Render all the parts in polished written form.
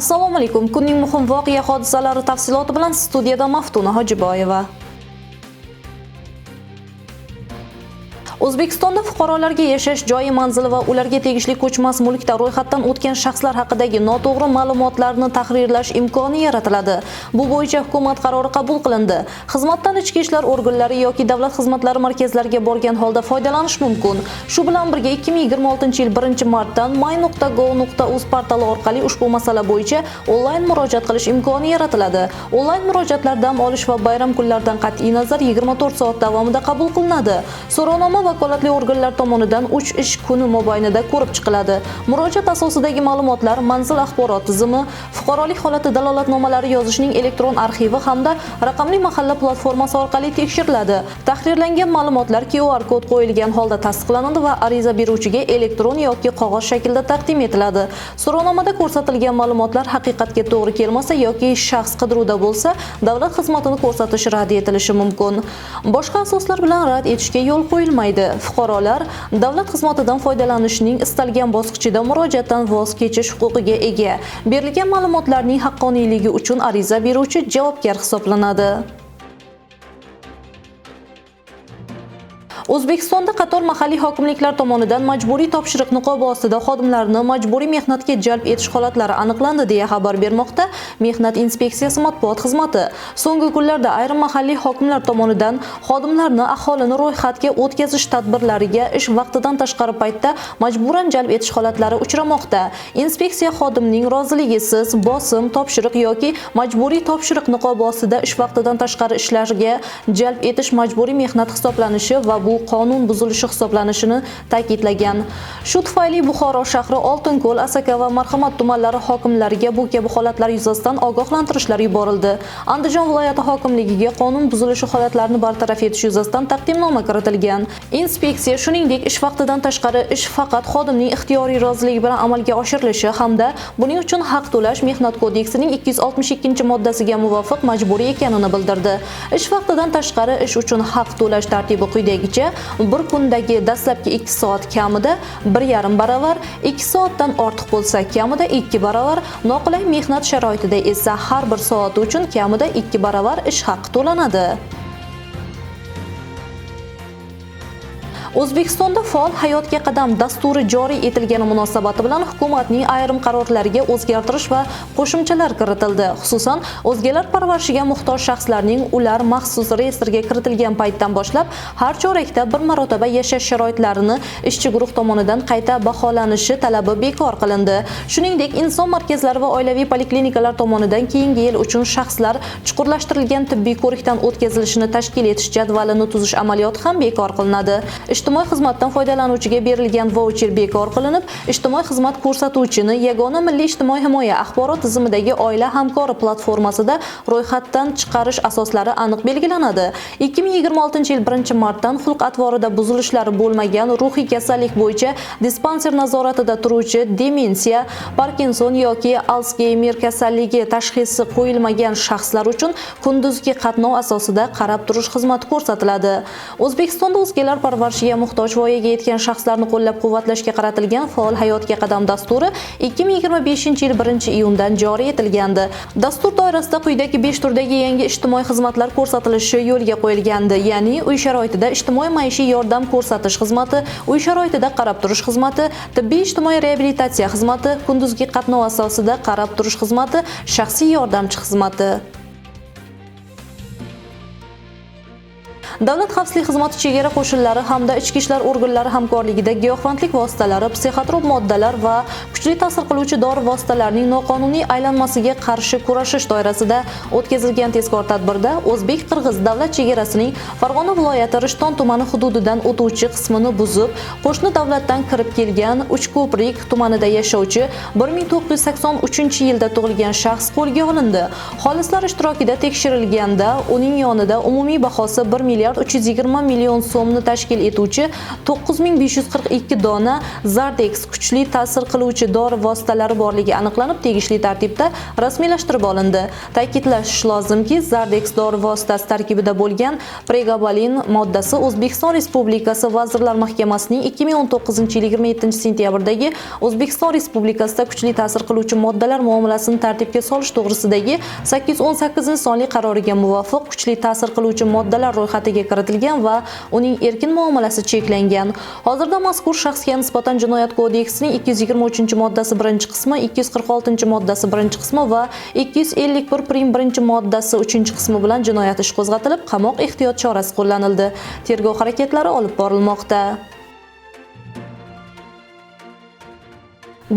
Assalomu alaykum. Kunning muhim voqea hodisalari tafsiloti bilan studiyada Maftuna Hojiboyeva. O'zbekistonda fuqarolarga yashash joyi, manzili va ularga tegishli ko'chmas mulkda ro'yxatdan o'tgan shaxslar haqidagi noto'g'ri ma'lumotlarni tahrirlash imkoni yaratiladi. Bu bo'yicha hukumat qarori qabul qilindi. Xizmatdan ichki ishlar organlari yoki davlat xizmatlari markazlariga borgan holda foydalanish mumkin. Shu bilan birga 2026-yil 1-martdan my.gov.uz portali orqali ushbu masala bo'yicha onlayn murojaat qilish imkoni yaratiladi. Onlayn murojaatlar dam olish va bayram kunlaridan qat'iy nazar 24 soat davomida qabul qilinadi. So'rovnoma vakolatli organlar tomonidan 3 ish kuni mobaynida ko'rib chiqiladi. Murojaat asosidagi ma'lumotlar manzil axborot tizimi, fuqarolik holati dalolatnomalari yozishning elektron arxivi hamda raqamli mahalla platformasi orqali tekshiriladi. Tahrirlangan ma'lumotlar QR kod qo'yilgan holda tasdiqlanadi va ariza beruvchiga elektron yoki qog'oz shaklda taqdim etiladi. So'rovnomada ko'rsatilgan ma'lumotlar haqiqatga to'g'ri kelmasa yoki shaxs qidiruvda bo'lsa, davlat xizmatini ko'rsatish rad etilishi mumkin. Boshqa asoslar bilan rad etishga yo'l qo'yilmaydi. Fuqarolar davlat xizmatidan foydalanishning istalgan bosqichida murojaatdan voz kechish huquqiga ega. Berilgan ma'lumotlarning haqqoniyligi uchun ariza beruvchi javobgar hisoblanadi. O'zbekistonda qator mahalliy hokimliklar tomonidan majburiy topshiriq niqobi ostida xodimlarni majburiy mehnatga jalb etish holatlari aniqlandi, deya xabar bermoqda Mehnat inspeksiyasi matbuot xizmati. So'nggi kunlarda ayrim mahalliy hokimlar tomonidan xodimlarni aholini ro'yxatga o'tkazish tadbirlariga ish vaqtidan tashqari paytda majburan jalb etish holatlari uchramoqda. Inspeksiya xodimning roziligisiz bosim, topshiriq yoki majburiy topshiriq niqobi ostida ish vaqtidan tashqari ishlarga jalb etish majburiy mehnat hisoblanishi va bu qonun buzilishi hisoblanishini ta'kidlagan. Shu tufayli Buxoro shahri, Oltinko'l, Asaka va Marhamat tumanlari hokimlariga bu kabi holatlar yuzasidan ogohlantirishlar yuborildi. Andijon viloyati hokimligiga qonun buzilishi holatlarini bartaraf etish yuzasidan taqdimnoma kiritilgan. Inspeksiya shuningdek ish vaqtidan tashqari ish faqat xodimning ixtiyoriy roziligi bilan amalga oshirilishi hamda buning uchun haq to'lash Mehnat kodeksining 262-moddasiga muvofiq majburiy ekanini bildirdi. Ish vaqtidan tashqari ish uchun haq to'lash tartibi quyidagicha: bir kundagi dastlabki 2 soat kamida 1,5 baravar, 2 soatdan ortiq bo'lsa kamida 2 baravar, noqulay mehnat sharoitida esa har bir soati uchun kamida 2 baravar ish haqi to'lanadi. O'zbekistonda faol hayotga qadam dasturi joriy etilgani munosabati bilan hukumatning ayrim qarorlariga o'zgartirish va qo'shimchalar kiritildi. Xususan, o'zgalar parvarishiga muhtoj shaxslarning ular maxsus reyestrga kiritilgan paytdan boshlab har chorakda bir marotaba yashash sharoitlarini ishchi guruh tomonidan qayta baholanishi talabi bekor qilindi. Shuningdek, inson markazlari va oilaviy poliklinikalar tomonidan keyingi yil uchun shaxslar chuqurlashtirilgan tibbiy ko'rikdan o'tkazilishini tashkil etish jadvalini tuzish amaliyoti ham bekor qilinadi. Ijtimoiy xizmatdan foydalanuvchiga berilgan vaucher bekor qilinib, ijtimoiy xizmat ko'rsatuvchini yagona milliy ijtimoiy himoya axborot tizimidagi oila hamkori platformasida ro'yxatdan chiqarish asoslari aniq belgilanadi. 2026-yil 1-martdan xulq-atvorida buzilishlari bo'lmagan ruhiy kasallik bo'yicha dispanser nazoratida turuvchi demensiya, Parkinson yoki Alsgeymer kasalligi tashxisi qo'yilmagan shaxslar uchun kunduzgi qatnov asosida qarab turish xizmati ko'rsatiladi. O'zbekistonda o'zgalar parvarishiga muhtoj voyaga yetgan shaxslarni qo'llab-quvvatlashga qaratilgan faol hayotga qadam dasturi 2025-yil 1-iyundan joriy etilgandi. Dastur doirasida quyidagi 5 turdagi yangi ijtimoiy xizmatlar ko'rsatilishi yo'lga qo'yilgandi, ya'ni uy sharoitida ijtimoiy maishiy yordam ko'rsatish xizmati, uy sharoitida qarab turish xizmati, tibbiy ijtimoiy reabilitatsiya xizmati, kunduzgi qatnov asosida qarab turish xizmati, shaxsiy yordamchi xizmati. Davlat xavfsizlik xizmati chegara qo'shinlari hamda ichki ishlar organlari hamkorligida giyohvandlik vositalari, psixotrop moddalar va kuchli ta'sir qiluvchi dori vositalarining noqonuniy aylanmasiga qarshi kurashish doirasida o'tkazilgan tezkor tadbirda O'zbek-Qirg'iz davlat chegarasining Farg'ona viloyati Rishton tumani hududidan o'tuvchi qismini buzib, qo'shni davlatdan kirib kelgan Uchko'prik tumanida yashovchi 1983-yilda tug'ilgan shaxs qo'lga olindi. Xolislar ishtirokida tekshirilganda uning yonida umumiy bahosi 1 milliard milliard 320 million so'mni tashkil etuvchi 9542 dona Zardex kuchli ta'sir qiluvchi dori vositalari borligi aniqlanib, tegishli tartibda rasmiylashtirib olindi. Ta'kidlash lozimki, Zardex dori vositasi tarkibida bo'lgan pregabalin moddasi O'zbekiston Respublikasi Vazirlar Mahkamasining 2019-yil 27-sentyabrdagi O'zbekiston Respublikasida kuchli ta'sir qiluvchi moddalar muomalasini tartibga solish to'g'risidagi 818-sonli qaroriga muvofiq kuchli ta'sir qiluvchi moddalar ro'yxatiga kiritilgan va uning erkin muomalasi cheklangan. Hozirda mazkur shaxsga nisbatan Jinoyat kodeksining 223-moddasi 1-qismi, 246-moddasi 1-qismi va 251 prim 1-moddasi 3-qismi bilan jinoyat ishi qo'zg'atilib, qamoq ehtiyot chorasi qo'llanildi. Tergov harakatlari olib borilmoqda.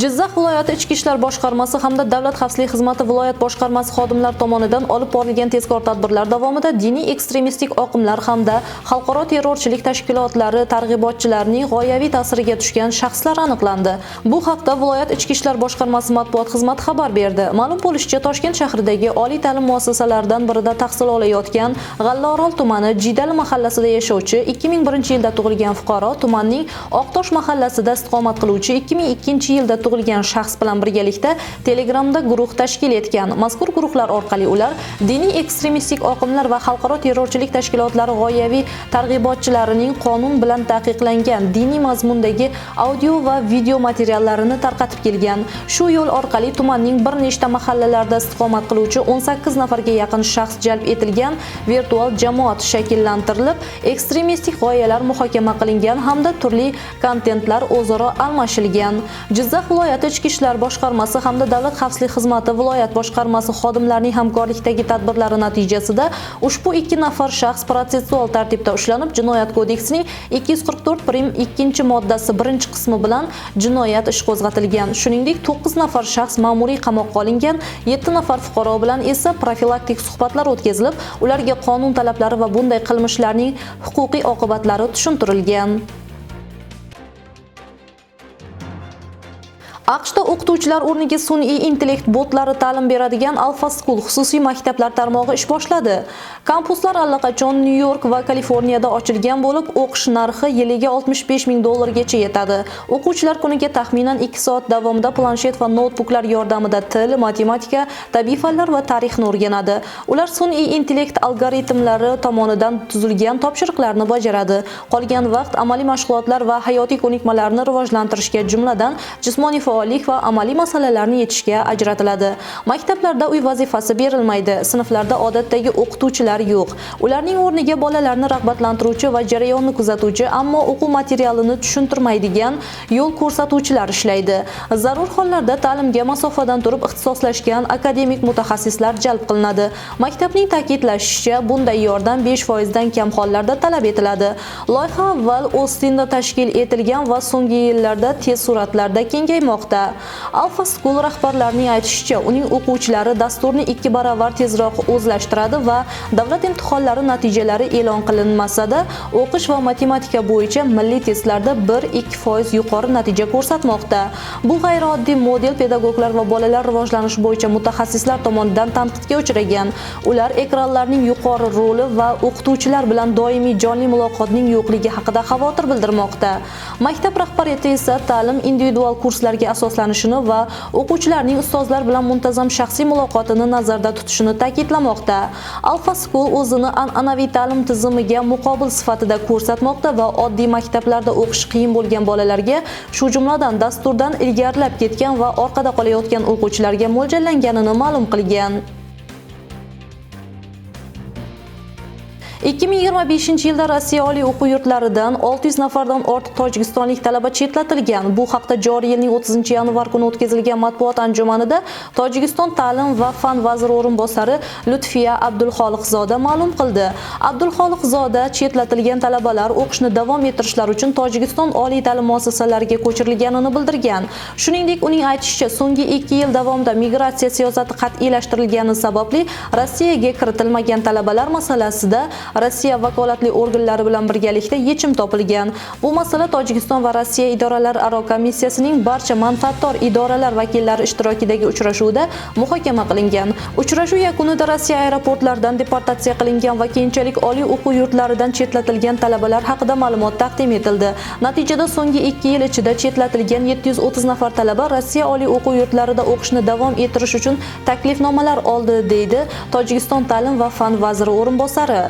Jizzax viloyati Ichki ishlar boshqarmasi hamda Davlat xavfsizlik xizmati viloyat boshqarmasi xodimlari tomonidan olib borilgan tezkor tadbirlar davomida diniy ekstremistik oqimlar hamda xalqaro terrorchilik tashkilotlari targ'ibotchilarining g'oyaviy ta'siriga tushgan shaxslar aniqlandi. Bu haqda viloyat Ichki ishlar boshqarmasi matbuot xizmati xabar berdi. Ma'lum bo'lishicha, Toshkent shahridagi oliy ta'lim muassasalaridan birida tahsil olayotgan G'allaorol tumani Jidali mahallasida yashovchi 2001-yilda tug'ilgan fuqaro tumanning Oqtosh mahallasida istiqomat qiluvchi 2002-yilda tug'ilgan shaxs bilan birgalikda Telegramda guruh tashkil etgan. Mazkur guruhlar orqali ular diniy ekstremistik oqimlar va xalqaro terrorchilik tashkilotlari g'oyaviy targ'ibotchilarining qonun bilan taqiqlangan diniy mazmundagi audio va video materiallarini tarqatib kelgan. Shu yo'l orqali tumanning bir nechta mahallalarida istiqomat qiluvchi 18 nafarga yaqin shaxs jalb etilgan virtual jamoat shakllantirilib, ekstremistik g'oyalar muhokama qilingan hamda turli kontentlar o'zaro almashilgan. Jizzax viloyati Ichki ishlar boshqarmasi hamda Davlat xavfsizlik xizmati viloyat boshqarmasi xodimlarining hamkorlikdagi tadbirlari natijasida ushbu 2 nafar shaxs protsessual tartibda ushlanib, Jinoyat kodeksining 244 prim 2-moddasi 1-qismi bilan jinoyat ishi qo'zg'atilgan. Shuningdek, 9 nafar shaxs ma'muriy qamoqqa olingan, 7 nafar fuqaro bilan esa profilaktik suhbatlar o'tkazilib, ularga qonun talablari va bunday qilmishlarning huquqiy oqibatlari tushuntirilgan. AQShda o'qituvchilar o'rniga sun'iy intellekt botlari ta'lim beradigan Alpha School xususiy maktablar tarmog'i ish boshladi. Kampuslar allaqachon Nyu-York va Kaliforniyada ochilgan bo'lib, o'qish narxi yiliga 65 ming dollargacha yetadi. O'quvchilar kuniga taxminan 2 soat davomida planshet va noutbuklar yordamida til, matematika, tabiiy fanlar va tarixni o'rganadi. Ular sun'iy intellekt algoritmlari tomonidan tuzilgan topshiriqlarni bajaradi. Qolgan vaqt amaliy mashg'ulotlar va hayotiy ko'nikmalarni rivojlantirishga, jumladan jismoniy faollik va amaliy masalalarni yechishga ajratiladi. Maktablarda uy vazifasi berilmaydi. Sinflarda odatdagi o'qituvchilar yo'q. Ularning o'rniga bolalarni rag'batlantiruvchi va jarayonni kuzatuvchi, ammo o'quv materialini tushuntirmaydigan yo'l ko'rsatuvchilar ishlaydi. Zarur hollarda ta'limga masofadan turib ixtisoslashgan akademik mutaxassislar jalb qilinadi. Maktabning ta'kidlashicha, bunday yordam 5% dan kam hollarda talab etiladi. Loyiha avval Ostinda tashkil etilgan va so'nggi yillarda tez sur'atlarda kengaymoqda. Alpha School rahbarlarining aytishicha, uning o'quvchilari dasturni 2 barobar tezroq o'zlashtiradi va davlat imtihonlari natijalari e'lon qilinmasa-da, o'qish va matematika bo'yicha milliy testlarda 1-2% yuqori natija ko'rsatmoqda. Bu g'ayrioddiy model pedagoglar va bolalar rivojlanishi bo'yicha mutaxassislar tomonidan tanqidga uchragan. Ular ekranlarning yuqori roli va o'qituvchilar bilan doimiy jonli muloqotning yo'qligi haqida xavotir bildirmoqda. Maktab rahbariyati esa ta'lim individual kurslarga asoslanishini va o'quvchilarning ustozlar bilan muntazam shaxsiy muloqotini nazarda tutishini ta'kidlamoqda. Alpha School o'zini an'anaviy ta'lim tizimiga muqobil sifatida ko'rsatmoqda va oddiy maktablarda o'qish qiyin bo'lgan bolalarga, shu jumladan dasturdan ilgarilab ketgan va orqada qolayotgan o'quvchilarga mo'ljallanganini ma'lum qilgan. 2025-yilda Rossiya oliy o'quv yurtlaridan 600 nafardan ortiq tojikistonlik talaba chetlatilgan. Bu haqda joriy yilning 30-yanvar kuni o'tkazilgan matbuot anjumanida Tojikiston ta'lim va fan vaziri o'rinbosari Lutfiya Abdulxoliqzoda ma'lum qildi. Abdulxoliqzoda chetlatilgan talabalar o'qishni davom ettirishlari uchun Tojikiston oliy ta'lim muassasalariga ko'chirilganini bildirgan. Shuningdek, uning aytishicha, so'nggi 2 yil davomida migratsiya siyosati qat'iylashtirilgani sababli Rossiyaga kiritilmagan talabalar masalasida Rossiya vakolatli organlari bilan birgalikda yechim topilgan. Bu masala Tojikiston va Rossiya idoralararo komissiyasining barcha manfaatdor idoralar vakillari ishtirokidagi uchrashuvda muhokama qilingan. Uchrashuv yakunida Rossiya aeroportlaridan deportatsiya qilingan va keyinchalik oliy o'quv yurtlaridan chetlatilgan talabalar haqida ma'lumot taqdim etildi. Natijada so'nggi 2 yil ichida chetlatilgan 730 nafar talaba Rossiya oliy o'quv yurtlarida o'qishni davom ettirish uchun taklifnomalar oldi, deydi Tojikiston ta'lim va fan vaziri o'rinbosari.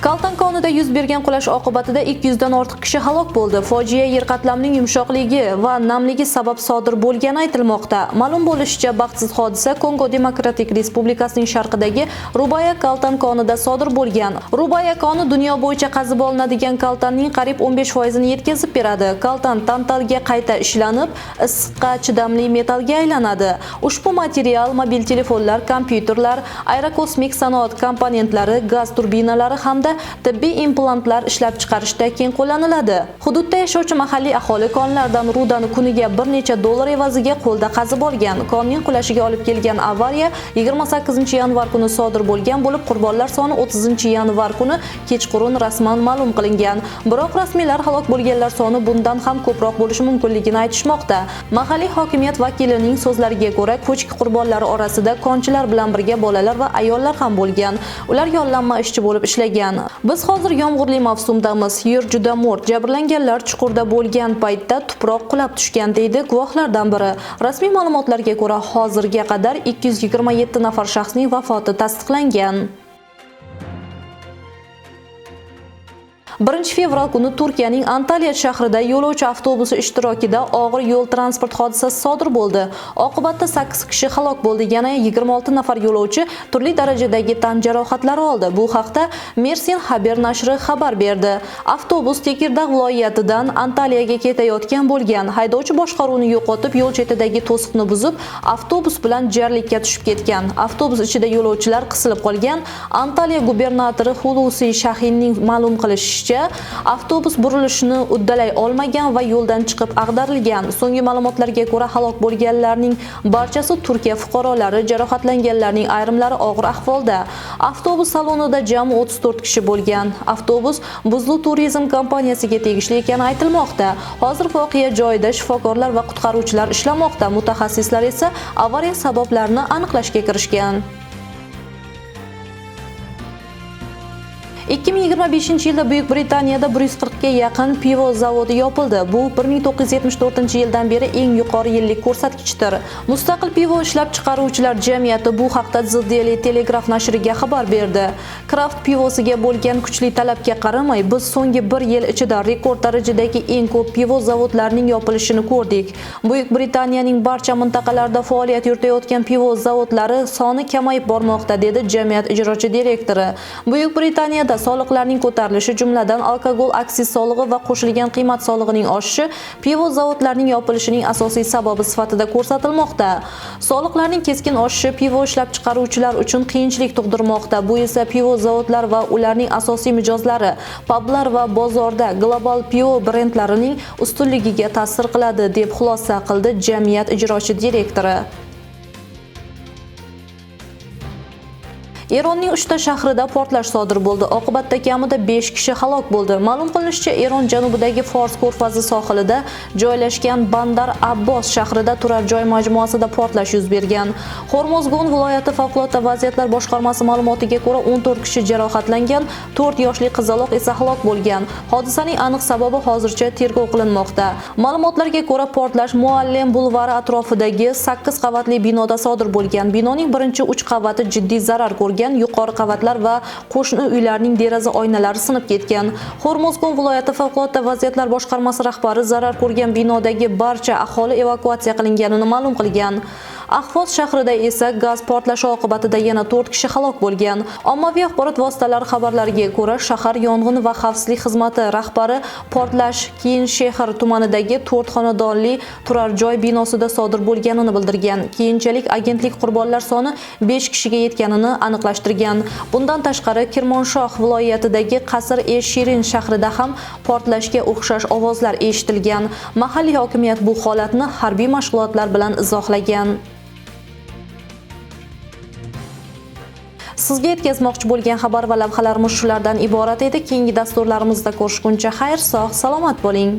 Kaltan konida yuz bergan qulash oqibatida 200 dan ortiq kishi halok bo'ldi. Fojia yer qatlamining yumshoqligi va namligi sabab sodir bo'lgani aytilmoqda. Ma'lum bo'lishicha, baxtsiz hodisa Kongo Demokratik Respublikasining sharqidagi Rubaya Kaltan konida sodir bo'lgan. Rubaya koni dunyo bo'yicha qazib olinadigan kaltanning qariyb 15% yetkazib beradi. Kaltan tantalga qayta ishlanib, issiqqa chidamli metallga aylanadi. Ushbu material mobil telefonlar, kompyuterlar, aerokosmik sanoat komponentlari, gaz turbinalari hamda tibbiy implantlar ishlab chiqarishda keng qo'llaniladi. Hududda yashovchi mahalliy aholi konlardan rudani kuniga bir necha dollar evaziga qo'lda qazib olgan. Konning qulashiga olib kelgan avariya 28-yanvar kuni sodir bo'lgan bo'lib, qurbonlar soni 30-yanvar kuni kechqurun rasman ma'lum qilingan. Biroq rasmiylar halok bo'lganlar soni bundan ham ko'proq bo'lishi mumkinligini aytishmoqda. Mahalliy hokimiyat vakilining so'zlariga ko'ra, ko'chki qurbonlari orasida konchilar bilan birga bolalar va ayollar ham bo'lgan. Ular yollanma ishchi bo'lib ishlagan. Biz hozir yomg'irli mavsumdamiz. Yer juda mo'rt. Jabrlanganlar chuqurda bo'lgan paytda tuproq qulab tushgan, deydi guvohlardan biri. Rasmiy ma'lumotlarga ko'ra, hozirga qadar 227 nafar shaxsning vafoti tasdiqlangan. 1 fevral kuni Turkiyaning Antalya shahrida yo'lovchi avtobusi ishtirokida og'ir yo'l transport hodisasi sodir bo'ldi. Oqibatda 8 kishi halok bo'ldi, yana 26 nafar yo'lovchi turli darajadagi tan jarohatlari oldi. Bu haqda Mersin Haber nashri xabar berdi. Avtobus Tekirdağ viloyatidan Antalyaga ketayotgan bo'lgan. Haydovchi boshqaruvni yo'qotib, yo'l chetidagi to'siqni buzib, avtobus bilan jarlikka tushib ketgan. Avtobus ichida yo'lovchilar qisilib qolgan. Antalya gubernatori Hulusi Shahinning ma'lum qilishicha, avtobus burilishni uddalay olmagan va yo'ldan chiqib ag'darilgan. So'nggi ma'lumotlarga ko'ra, halok bo'lganlarning barchasi Turkiya fuqarolari, jarohatlanganlarning ayrimlari og'ir ahvolda. Avtobus salonida jami 34 kishi bo'lgan. Avtobus Buzlu turizm kompaniyasiga tegishli ekani aytilmoqda. Hozir voqea joyida shifokorlar va qutqaruvchilar ishlamoqda. Mutaxassislar esa avariya sabablarini aniqlashga kirishgan. 2025-yilda Buyuk Britaniyada 140 ga yaqin pivo zavodi yopildi. Bu 1974-yildan beri eng yuqori yillik ko'rsatkichdir. Mustaqil pivo ishlab chiqaruvchilar jamiyati bu haqda The Daily Telegraph nashriga xabar berdi. Kraft pivosiga bo'lgan kuchli talabga qaramay, biz so'nggi bir yil ichida rekord darajadagi eng ko'p pivo zavodlarining yopilishini ko'rdik. Buyuk Britaniyaning barcha mintaqalarida faoliyat yuritayotgan pivo zavodlari soni kamayib bormoqda, dedi jamiyat ijrochi direktori. Buyuk Britaniyada soliqlarning ko'tarilishi, jumladan alkogol aksiz solig'i va qo'shilgan qiymat solig'ining oshishi pivo zavodlarining yopilishining asosiy sababi sifatida ko'rsatilmoqda. Soliqlarning keskin oshishi pivo ishlab chiqaruvchilar uchun qiyinchilik tug'dirmoqda. Bu esa pivo zavodlar va ularning asosiy mijozlari, publar va bozorda global pivo brendlarining ustunligiga ta'sir qiladi, deb xulosa qildi jamiyat ijrochi direktori. Eronning 3 ta shahrida portlash sodir bo'ldi. Oqibatda kamida 5 kishi halok bo'ldi. Ma'lum qilinishicha, Eron janubidagi Fors ko'rfazi sohilida joylashgan Bandar Abbos shahrida turar joy majmuasida portlash yuz bergan. Hormozgon viloyati favqulodda vaziyatlar boshqarmasi ma'lumotiga ko'ra, 14 kishi jarohatlangan, 4 yoshli qizaloq esa halok bo'lgan. Hodisaning aniq sababi hozircha tergov qilinmoqda. Ma'lumotlarga ko'ra, portlash Muallim bulvari atrofidagi 8 qavatli binoda sodir bo'lgan. Binoning birinchi 3 qavati jiddiy zarar ko'rgan. Yuqori qavatlar va qo'shni uylarning deraza oynalari sinib ketgan. Hormozgon viloyati favqulodda vaziyatlar boshqarmasi rahbari zarar ko'rgan binodagi barcha aholi evakuatsiya qilinganini ma'lum qilgan. Ahvoz shahrida esa gaz portlashi oqibatida yana 4 kishi halok bo'lgan. Ommaviy axborot vositalari xabarlariga ko'ra, shahar yong'in va xavfsizlik xizmati rahbari portlash Kiyinshehr tumanidagi 4 xonadonli turar joy binosida sodir bo'lganini bildirgan. Keyinchalik agentlik qurbonlar soni 5 kishiga yetganini aniqlashtirgan. Bundan tashqari, Kirmonshoh viloyatidagi Qasr-e-Shirin shahrida ham portlashga o'xshash ovozlar eshitilgan. Mahalliy hokimiyat bu holatni harbiy mashg'ulotlar bilan izohlagan. Sizga yetkazmoqchi bo'lgan xabar va lavhalarimiz shulardan iborat edi. Keyingi dasturlarimizda ko'rishguncha xayr, sog', salomat bo'ling.